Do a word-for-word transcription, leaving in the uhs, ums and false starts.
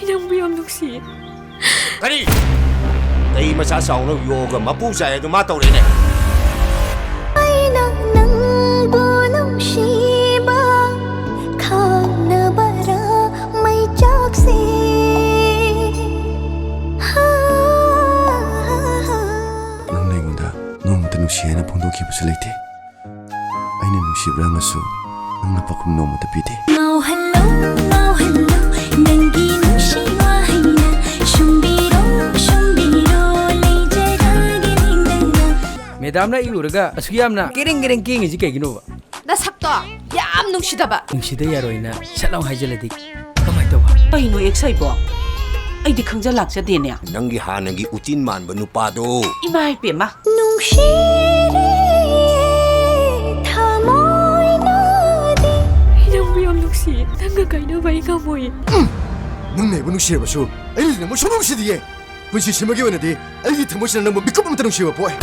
ꯅꯪꯕꯨ ꯌꯥꯝ ꯅꯨꯡꯁꯤꯌꯦ꯫ ꯀꯔꯤ? ꯀꯩ ꯃꯆꯥ ꯆꯥꯎꯅ ꯌꯣꯒ ꯃꯄꯨ ꯆꯥꯏ ꯑꯗꯨ ꯃꯥ ꯇꯧꯔꯦꯅꯦ꯫ ꯑꯩꯅ ꯅꯪꯕꯨ ꯅꯨꯡꯁꯤꯕ ꯈꯪꯅꯕꯔ ꯃꯩꯆꯥꯛꯁꯦ꯫ ꯅꯪꯅ ꯑꯩꯉꯣꯟꯗ ꯅꯣꯡꯃꯇ ꯅꯨꯡꯁꯤ ꯍꯥꯏꯅ ꯐꯣꯡꯗꯣꯛꯈꯤꯕꯁꯨ ꯂꯩꯇꯦ꯫ ꯑꯩꯅ ꯅꯨꯡꯁꯤꯕ꯭ꯔꯥ ꯍꯪꯉꯁꯨ ꯅꯪꯅ ꯄꯥꯎꯈꯨꯝ ꯅꯣꯡꯃꯇ ꯄꯤꯗꯦ꯫ ꯉꯥꯎꯍꯜꯂꯣ, ꯉꯥꯎꯍꯜꯂꯣ, ꯅꯪꯒꯤ ꯅꯨꯡꯁꯤ ꯋꯥꯍꯩꯅ ꯁꯨꯝꯕꯤꯔꯣ, ꯁꯨꯝꯕꯤꯔꯣ, ꯂꯩꯖꯔꯒꯦ ꯅꯪꯅ꯫ ꯃꯦꯗꯥꯝꯅ ꯑꯩ ꯎꯔꯒ ꯑꯁꯨꯛ ꯌꯥꯝꯅ ꯀꯦꯔꯦꯡ ꯀꯦꯔꯦꯡ ꯀꯦꯡꯉꯤꯁꯤ ꯀꯩꯒꯤꯅꯣꯕ? ꯅꯁꯛꯇꯣ ꯌꯥꯝ ꯅꯨꯡꯁꯤꯗꯕ꯫ ꯅꯨꯡꯁꯤꯗ ꯌꯥꯔꯣꯏꯅ ꯁꯠ ꯂꯥꯎ ꯍꯥꯏꯖꯤꯜꯂꯗꯤ ꯀꯃꯥꯏꯅ ꯇꯧꯕ? ꯀꯩꯅꯣ ꯑꯦꯛꯁ ꯍꯥꯏꯕꯣ? ꯑꯩꯗꯤ ꯈꯪꯖ ꯂꯥꯛꯆꯗꯦꯅꯦ꯫ ꯅꯪꯒꯤ ꯍꯥꯟꯅꯒꯤ ꯎꯇꯤꯟ ꯃꯥꯟꯕ ꯅꯨꯄꯥꯗꯣ꯫ ꯏꯃꯥ ꯏꯄꯦꯝꯃ꯫ ꯅꯨꯡꯁꯤꯔꯦ ꯊꯃꯣꯏꯅꯗꯤ꯫ ꯅꯪꯕꯨ ꯌꯥꯝ ꯅꯨꯡꯁꯤꯌꯦ꯫ ꯅꯪꯒ ꯀꯥꯏꯅꯕ ꯑꯩ ꯉꯝꯃꯣꯏꯌꯦ꯫ ꯅꯪꯅ ꯑꯩꯕꯨ ꯅꯨꯡꯁꯤꯔꯕꯁꯨ ꯑꯩꯅꯗꯤ ꯅꯪꯕꯨ ꯁꯨꯡꯅꯨꯡ ꯅꯨꯡꯁꯤꯗꯤꯌꯦ꯫ ꯄꯨꯟꯁꯤꯁꯤꯃꯒꯤ ꯑꯣꯏꯅꯗꯤ ꯑꯩꯒꯤ ꯊꯃꯣꯏꯁꯤꯅ ꯅꯪꯕꯨ ꯃꯤꯀꯨꯞ ꯑꯃꯠꯇ ꯅꯨꯡꯁꯤꯕ ꯄꯣꯛꯑꯣꯏ꯫